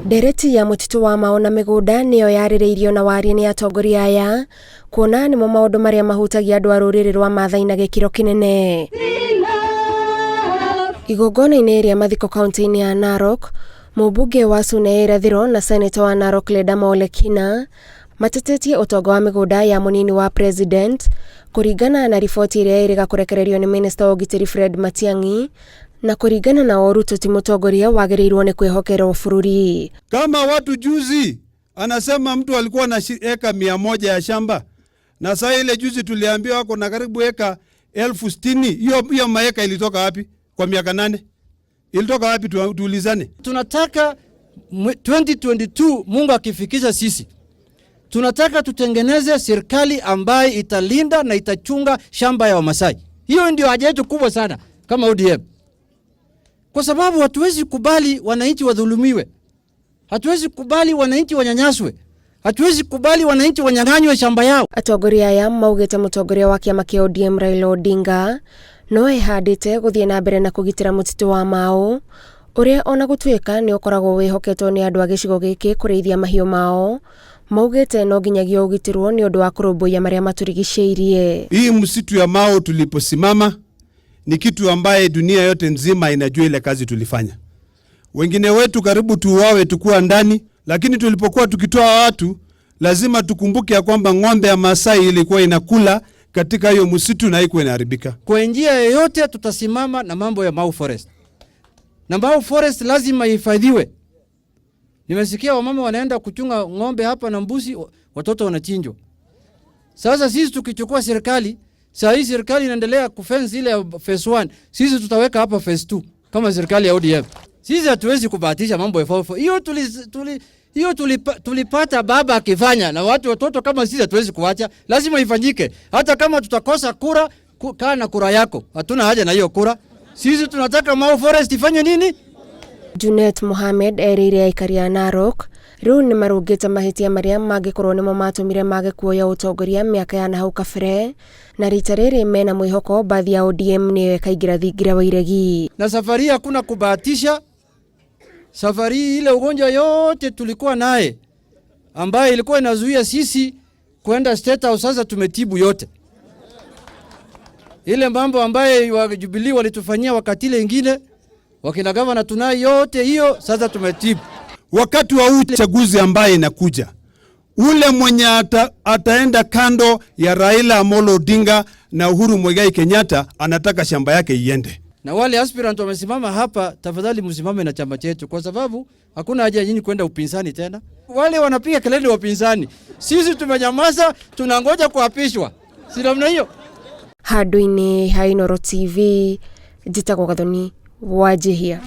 Ndereti ya mũtitũ wa Mau na mĩgũnda nĩyo yarĩrĩirio na warie nĩ atongoria aya, kuona nĩmo maũndũ marĩa mahutagia andũ a rũrĩrĩ rwa Maathai na gĩkĩro kĩnene. Igongona-inĩ rĩa mathiko kaunti-inĩ ya Narok, mũmbunge wa Suna ya Irathĩro na seneta wa Narok Ledama Olekina matetetie ũtonga wa mĩgũnda ya mũnini wa president kũringana na riboti ĩrĩa ĩrĩga kũrekererio nĩ minista wa ũgitĩri Fred Matiang'i, na kũringana na Ruto ti mũtongoria wagĩrĩirwo nĩ kwĩhokerwo bũrũri. Kama watu juzi anasema mtu alikuwa na eka 100 ya shamba, na saa ile juzi tuliambiwa wako na karibu eka 60,000. Hiyo hiyo maeka ilitoka wapi kwa miaka 8? Ilitoka wapi? Tuulizane. Tunataka 2022, Mungu akifikisha sisi, tunataka tutengeneze serikali ambaye italinda na itachunga shamba ya Wamasai. Hiyo ndio haja yetu kubwa sana kama ODM, kwa sababu hatuwezi kubali wananchi wadhulumiwe, hatuwezi kubali wananchi wanyanyaswe, hatuwezi kubali wananchi wanyang'anywe shamba yao. Atongoria aya maugĩte mũtongoria wa kĩama kĩa ODM Raila Odinga no ehandĩte gũthiĩ na mbere na kũgitĩra mũtitũ wa Mau, ũrĩa ona gũtuĩka nĩ ũkoragwo wĩhoketwo nĩ andũ a gĩcigo gĩkĩ kũrĩithia mahiũ mao, maugĩte no nginyagia ũgitĩrwo nĩ ũndũ wa kũrũmbũiya marĩa matũrigicĩirie. Hii msitu ya Mau tuliposimama ni kitu ambaye dunia yote nzima inajua ile kazi tulifanya. Wengine wetu karibu tuuawe tukuwa ndani, lakini tulipokuwa tukitoa watu lazima tukumbuke ya kwamba ng'ombe ya Masai ilikuwa inakula katika hiyo msitu na haikuwa inaharibika. Kwa njia yoyote tutasimama na mambo ya Mau Forest, na Mau Forest lazima ihifadhiwe. Nimesikia wamama wanaenda kuchunga ng'ombe hapa na mbuzi, watoto wanachinjwa. Sasa sisi tukichukua serikali, saa hii serikali inaendelea kufence ile ya phase 1, sisi tutaweka hapa phase 2 kama serikali ya ODM. Sisi hatuwezi kubahatisha mambo ya fofo. Hiyo tuli, tuli, hiyo tulipata baba akifanya na watu watoto kama sisi hatuwezi kuacha, lazima ifanyike. Hata kama tutakosa kura, kaa na kura yako. Hatuna haja na hiyo kura. Sisi tunataka Mau Forest ifanye nini? Junet Mohamed erĩire aikari a Narok rĩu nĩ marũngĩte mahĩtia marĩa mangĩkorwo nĩmo matũmire mage kuoya ũtongoria mĩaka ya nahau kabere, na rita rĩrĩ mena mwĩhoko mbathi ya ODM nĩyo ĩkaingĩra thingira wa iregi. Na safari hakuna kubahatisha. Safari ile ugonjwa yote tulikuwa naye ambaye ilikuwa inazuia sisi kwenda State House, sasa tumetibu yote. Ile mambo ambaye wa Jubilee walitufanyia wakati ile ingine, wakina gavana tunayo yote hiyo, sasa tumetibu. Wakati wa uchaguzi ambaye inakuja, ule mwenye ataenda kando ya Raila Amolo Odinga na Uhuru Muigai Kenyatta anataka shamba yake iende. Na wale aspirant wamesimama hapa, tafadhali msimame na chama chetu, kwa sababu hakuna haja nyinyi kwenda upinzani tena. Wale wanapiga kelele wapinzani, sisi tumenyamaza, tunangoja kuapishwa, si namna hiyo? Handũ-inĩ ha Inooro TV, njĩtagwo Gathoni Wanjihia.